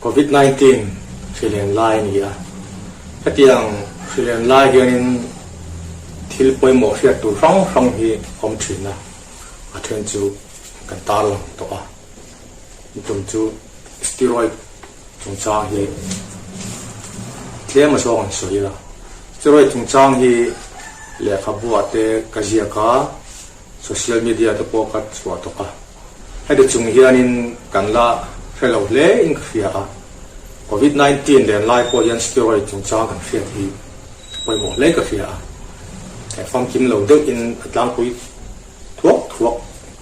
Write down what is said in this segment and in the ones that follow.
Covid 19 hrilen lai a ni a, hetiang hrilen lai hianin thil pawimawh hriat tur hrang hrang hi awm thin a, a then chu kan tarlang tawh a, nitum chu steroid chungchang hi tlem a zawng an sawi a, steroid chungchang hi lehkhabu ah te ka ziak a, social media te pawh ka chhuah tawk a. Heti chung hianin kan la hre lo hle in ka hria a, Covid 19 len lai pawh hian steroid chungchang kan hriat hi pawimawh hle ka hria a, he famkim lo deuh in a tlangpui thuak thuak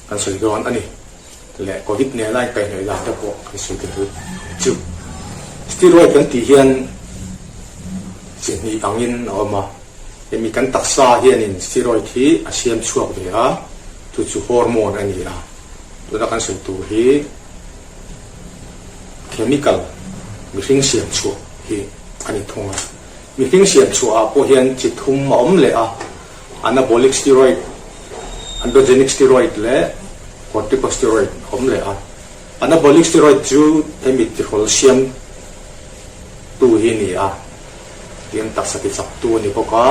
kan sawi dawn a ni leh Covid nena inkaihhnawih dan te pawh kan sawi tel ang chu. Steroid kan tih hian chi hnih angin a awm a. Hemi kan taksa hianin steroid hi a siam chhuak ve a, chu chu hormone a ni a. Tuna kan sawi tur hi chemical, mihring siam chhuah hi a ni thung a. Mihring siam chhuah ah pawh hian chi thum a awm leh a, anabolic steroid, androgenic steroid leh corticosteroid a awm leh a. Anabolic steroid chu hemi tihrawl siam tu hi a ni a. Tin taksa ti chak tu a ni bawk a,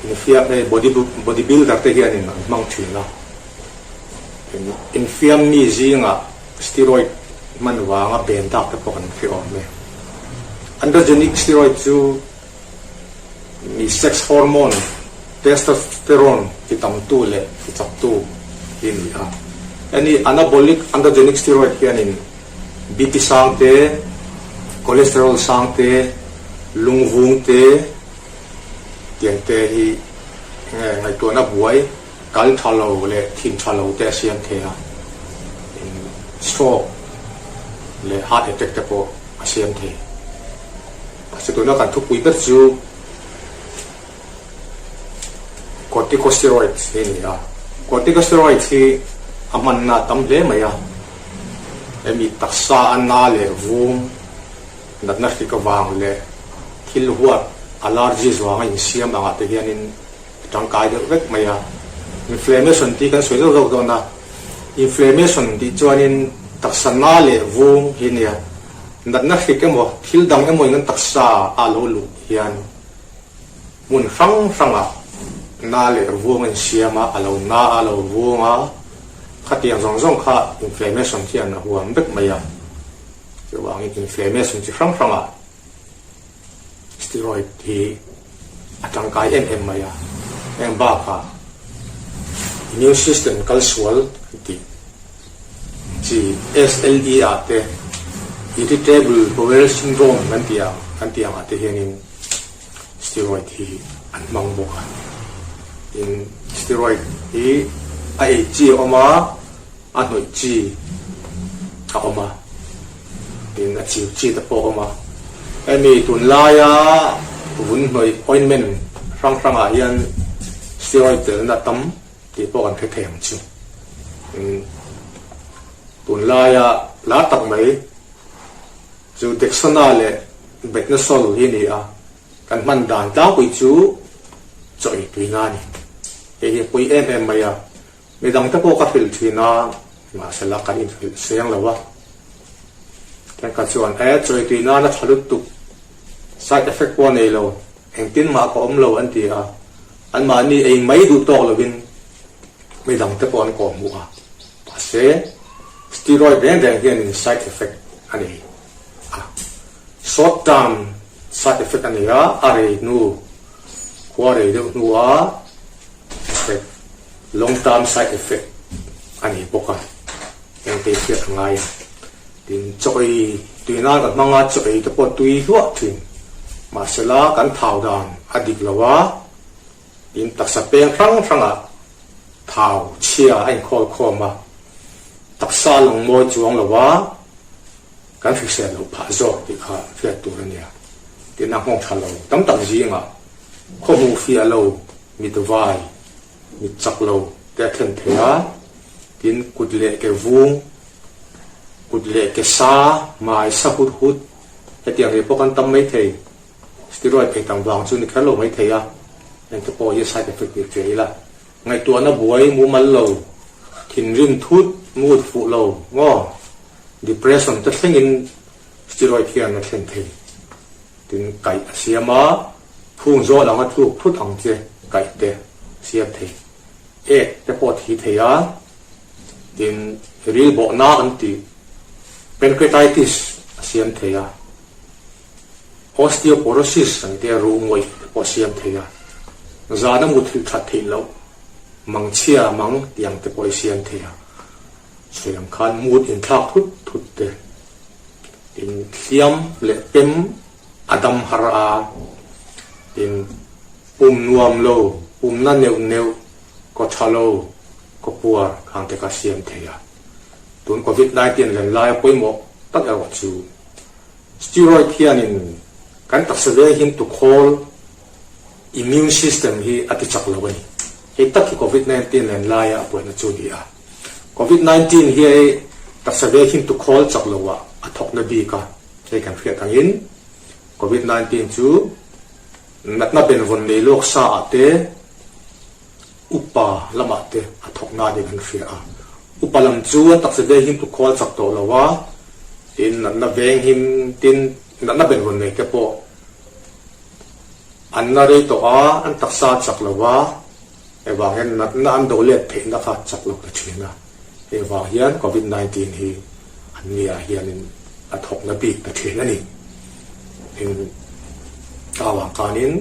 infiam hei body body builder te hianin an hmang thin a, infiam mi zingah steroid hman vanga ben dak te pawh kan hre awm e. Androgenic steroid chu mi sex hormone testosterone ti tam tu leh ti chak tu hi a ni a. Heni anabolic androgenic steroid hianin BP sang te, cholesterol sang te, lungvung te tiang te hi enge ngaihtuahna buai kal tha lo leh thin tha lo te a siam thei a, stroke leh heart attack te pawh a siam thei. Mahse tuna kan thupui ber chu Corticosteroids hi a ni a, Corticosteroids hi a hmanna a tam hle mai a, hemi taksa a na leh vung natna hrik avang leh thil huat allergies vanga insiam angah te hianin a tangkai deuh vek mai a, inflammation tih kan sawi zauh zauh dawn a, inflammation tih chuanin taksa na leh vung hi a nia, natna hrik emaw thil dang emaw in kan taksa a lo luh hian. Hmun hrang hrangah na leh vuang a insiam a, a lo na a, a lo vuang a, khatiang zawng zawng kha inflammation hian a huam vek mai a. Chuvangin inflammation chi hrang hrangah steroid hi a tangkai em em mai a. Heng bakah immune system kal sual an tih chi SLE ah te, irritable bowel syndrome kan tih ang kan tih angah te hianin Steroid hi an hmang bawk a. Tin, steroid hi a ei chi a awm a, a hnawih chi a awm a, tin a chiu chi te pawh a awm a. Hemi tunlaia vun hnawih ointment hrang hrangah hian steroid telna tam tih pawh kan hre thei ang chu. Tin, tunlaia lar tak mai Chu Dexona leh Betnesol hi a ni a, kan hman dan tlangpui chu chaw ei tuina a ni. Hei hi a pui em em mai a, midang te pawh ka hrilh thin a, mahsela kan inhrilh seng lo a. Thenkhat chuan, E, chaw ei tuina na tha lutuk, side effect pawh a nei lo, engtin mah ka awm lo an ti a, anmahni ei mai duh tawk lovin midang te pawh an kawhhmuh a. Mahse, steroid reng reng hianin side effect a nei a. Short term side effect a nei a, a rei hnu, khua rei deuh hnua effect, long term side effect a nei bawk a. Engte hriat a ngai a. Tin, chaw ei tui nan kan hmang a, chaw ei te pawh tui hluah thin. Mahsela, kan thau dan a dik lo a, tin taksa peng hrang hrangah Thau chhia a inkhawl khawm a, taksa lang mawi chuang lo a, kan hrisel loh phah zawk tih kha hriat tur a nia. Tin, a nghawng tha lo tam tak zingah khaw hmuh fiah lo, mit vai, mit chak lo te a thlen thei a, tin, kut leh ke vung, kut leh ke sa, hmai sa hut hut, hetiang ri pawh kan tam mai thei. Steroid ei tam vang chu ni kher lo mai thei a, engte pawh hi side effect tih hria ila. Ngaihtuahna buai mumal lo, thinrim thut, mood fuh lo, ngaw, depression te thlengin Steroid hian a thlen thei. Tin, kaih a siam a, phung zawl anga tluk thut ang che kaih te siam thei. Ek te pawh thi thei a, tin, ril bawhna an tih pancreatitis a siam thei a, osteoporosis ang te ruh ngawih te pawh a siam thei a, zana muthilh that theih loh mangchhia mang tih ang te pawh i siam thei a, sawi ang khan mood inthlak thut thut te. Tin, hliam leh pem a dam har a, tin, pum nuam lo, pumna neuh neuh, kaw tha lo, kaw puar khang te kha siam thei a. Tun Covid 19 len laia pawimawh tak erawh chu steroid hianin kan taksa veng hin tukhawl, immune system, hi a ti chak lo a ni. Hei tak hi Covid 19 len laia a buaina chu a ni a. Covid 19 hi taksa ve hin tukhawl chak lo ah a thawk na bik a, hei kan hriat angin Covid 19 chu natna benvawn nei lawk sa ah te upa lam ah te a thawk na niin an hria a. Upa lam chu an taksa ve hin tukhawl chak tawh lo a, tin natna veng him tin natna benvawn nei te pawh an na rei tawh a, an taksa a chak lo a. Hei vang hian natna an do let theihna kha chak lo ta thin a, hei vang hian Covid 19 hi an nia hianin a thawkna bik ta thin a ni. Tin, ta vang khanin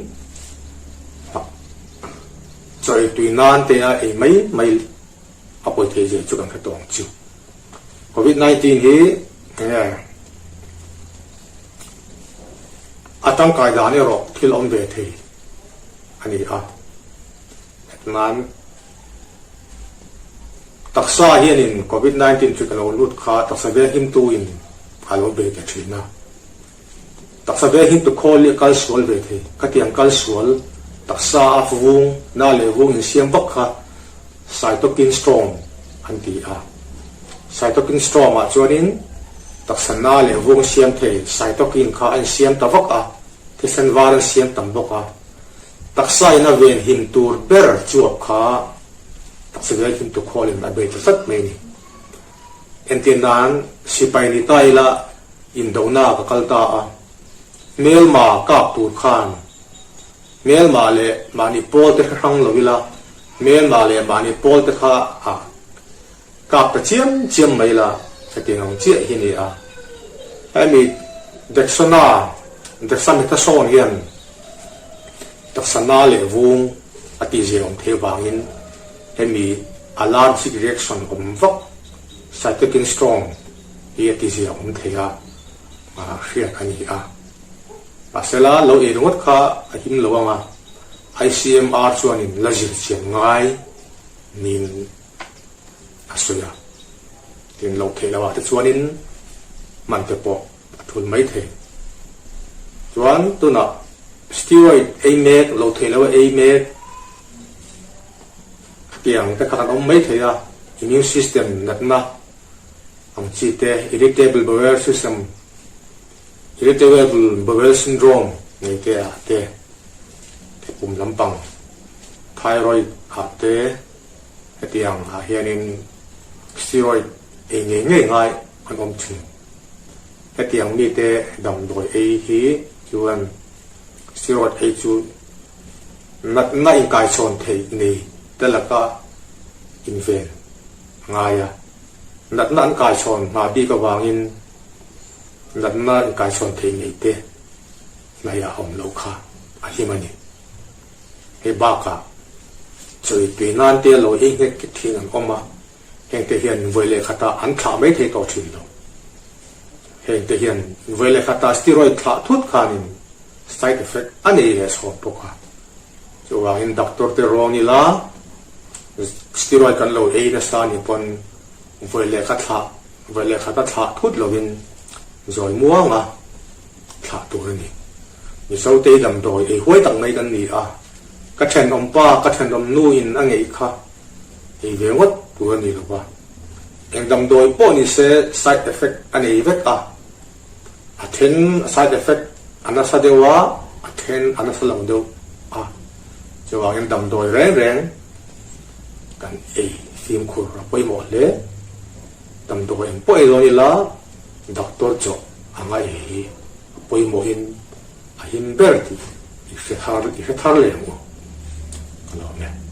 chawi tui nan te a ei mai mai a pawi thei zia chu kan hre tawh ang chu. Covid 19 hi enge a tangkai dan erawh thil awm ve thei a ni a. Nan taksa hianin Covid 19 hrik a lo lut kha taksa venghimtu in a lo bei ta thin a. Taksa venghimtu khawl hi a kal sual ve thei. Khatiang kal sual taksa a vung na leh vung insiam vak kha cytokine storm an ti a. Cytokine storm ah chuanin taksa na leh vung siam thei cytokine kha a insiam ta vak a, thisen var an siam tam bawk a. Taksa in a ven him tur ber chuap kha taksa vel him tu khawl in a bei ta tlat mai a ni. Entir nan sipai ni ta ila indona ka kal ta a, hmelma kap tur khan hmelma leh mahni pawl te hre hrang lo ila hmelma leh mahni pawl te kha a kap ta chiam chiam mai la hetiang ang chiah hi ni a. Hemi Dexona, Dexamethasone hian taksa na leh vung a tihzia awm theih vangin hemi allergic reaction awm vak cytokine storm hi a tihzia awm thei a hriat a ni a. Mahsela lo ei ringawt kha a him lo anga ICMR chuanin la zir chian ngai niin a sawi a. Tin loh theih loh ah te chuanin hman te pawh a thul mai thei. Chuan tunah steroid ei mek, loh theih loh a ei mek khatiang te kha kan awm mai thei a, immune system natna ang chi te, irritable bowel system, irritable bowel syndrome nei te ah te, pum lampang thyroid ah te, Hetiang ah hianin steroid ei ngei ngei ngai an awm thin. Hetiang mite damdawi ei hi chuan steroid ei chu natna inkaichhawn theih nei te laka inven a ngai a. Natna an kaichhawn hma bik avangin natna inkaichhawn theih nei te hnaihah awm loh kha a him a ni. Hei bakah chawi tui nan te lo ei nghet nghet thin an awm a, hengte hian vawi leh khatah an thlah mai thei tawh thin lo. Hengte hian vawi leh khatah steroid thlah thut khanin side effect a nei leh chhawm bawk a. Chuvangin doctor te rawn ila steroid kan lo ei nasa ni pawn vawi leh kha thlah vawi leh khata thlah thut lovin zawi muanga thlah tur a ni. Mizotei damdawi ei huai tak mai kan ni a, ka thenawm pa, ka thenawm nu in a ngeih kha ei ve ngawt tur a ni lo va. Eng damdawi pawh ni se side effect a nei vek a, a then side effect a nasa deuh a, a then a nasa lo deuh a, chuvangin damdawi reng reng kan ei fimkhur a pawimawh hle. Damdawi eng pawh ei dawn ila doctor chawh. anga ei hi a pawimawhin a him ber tih i hre thar i hre thar leh ang u. Ka lawm e.